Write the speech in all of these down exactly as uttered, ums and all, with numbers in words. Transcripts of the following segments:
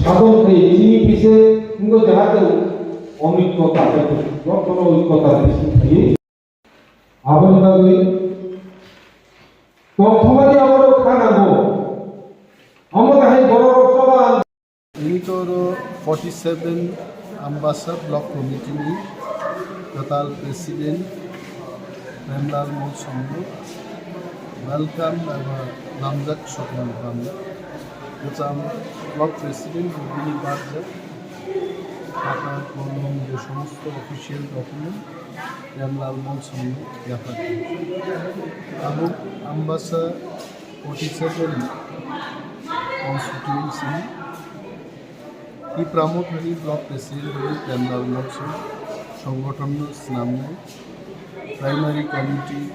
Sabon khe chini pise ngo jahate onik kota, jotono onik kota bisi thai. Aboni bagwi tongthokmani abo khanago. Omo kahai borok rok soba. Ini koro forty seven Ambasa Block Committee ni total President Premlal Molsomno welcome eba lamjak sokmani panda. Kwcham Block President rok bini barjak, khata, kolom, je somosto official document Premlal Molsomno yaphardi. Abo Ambasa forty seven constituency ni Tipra Mothani Block President rwui Premlal Molsom, songothonno swnamnai, Primary Committee,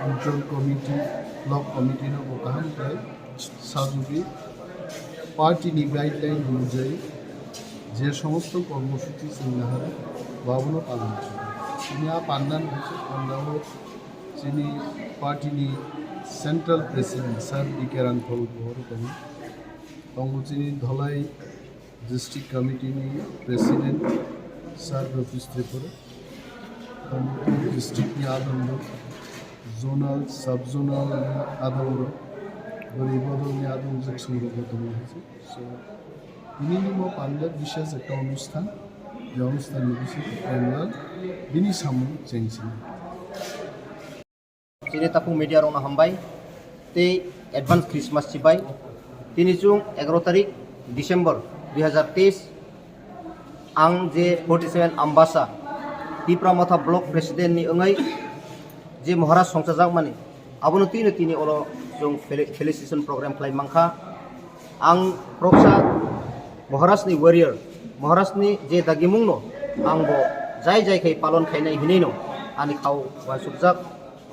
Region Committee, Block Committee no bo kaham khlai sajagwi party ni guideline onujai je somosto kormosuchi chwng nahar, bo abono palon khlai. Chini a panda no hwnkhe panda o chini party ni Central President Sir D K Rangkhol bo oro tongo. Tongo chini Dholai District Committee ni President Sir Rupesh Tripura, Kanchanpur District ni adong rok, Zonal, Sub Zonal ni adong rok, bwrwi bodol ni adong rok, song rok bo tongo. So, tini ni mo panda bishes ekta onusthan, je onusthan ni bising Premlal bini samung chengsinai. Chini takhuk media rokno hambai tei advance Christmas chibai. Tini chwng egaro tarik December dui hazar teis, ang je forty seven Ambasa Tipra Motha Block President ni wngwi je Maharaj songchajakmani, abono twino tini oro chwng feli-, felicitation program khlai mankha. Ang khoroksa Maharajni warrior, Maharajni je dagimungno ang bo jai jai khai palon khainai hinwino ani khao uansukjak.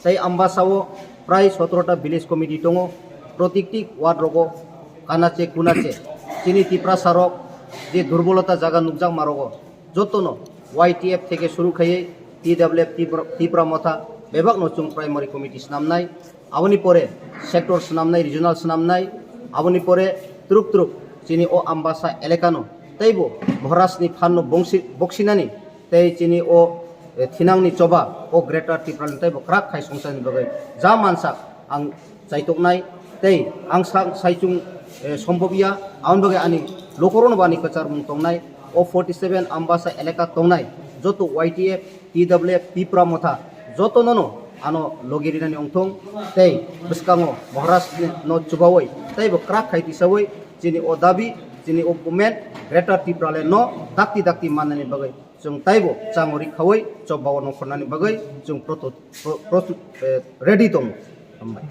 Tei Ambasao prai sotoro ta village committee tongo, protikti ward rogo kanache kunache chini Tiprasa rok je durbolota jaga nukjakma rogo jotono Y T F theke suru khaiwi T W F Tipra, Tipra Motha bebakno chwng primary committee swnamnai. Aboni pore sector swnamnai, regional swnamnai, aboni pore twrwk twrwk chini o Ambasa elakano teibo Maharajni phanno bongsi-, boksinani tei chini o, eh, thinangni choba o Greater Tipraland teibo kwrak khai songcharni bagwi ja mansak ang chaitoknai tei ang sa-, saichung, eh, sombobya, aboni bagwi ani lokorokno bo ani kwcharmung tongnai. O forty seven Ambasa elaka tongnai joto Y T F, T W F, Tipra Motha jotono no ano logi rinani wngthung tei bwskango Maharaj no chubawi teibo kwrak khai tisawi chini o dabi, chini o movement Greater Tipraland no dakti dakti mannani bagwi chwng teibo chango rikhawi chobao nongkhornani bagwi chwng proto-, pro-, prostu-, eh, ready tongo. Hambai.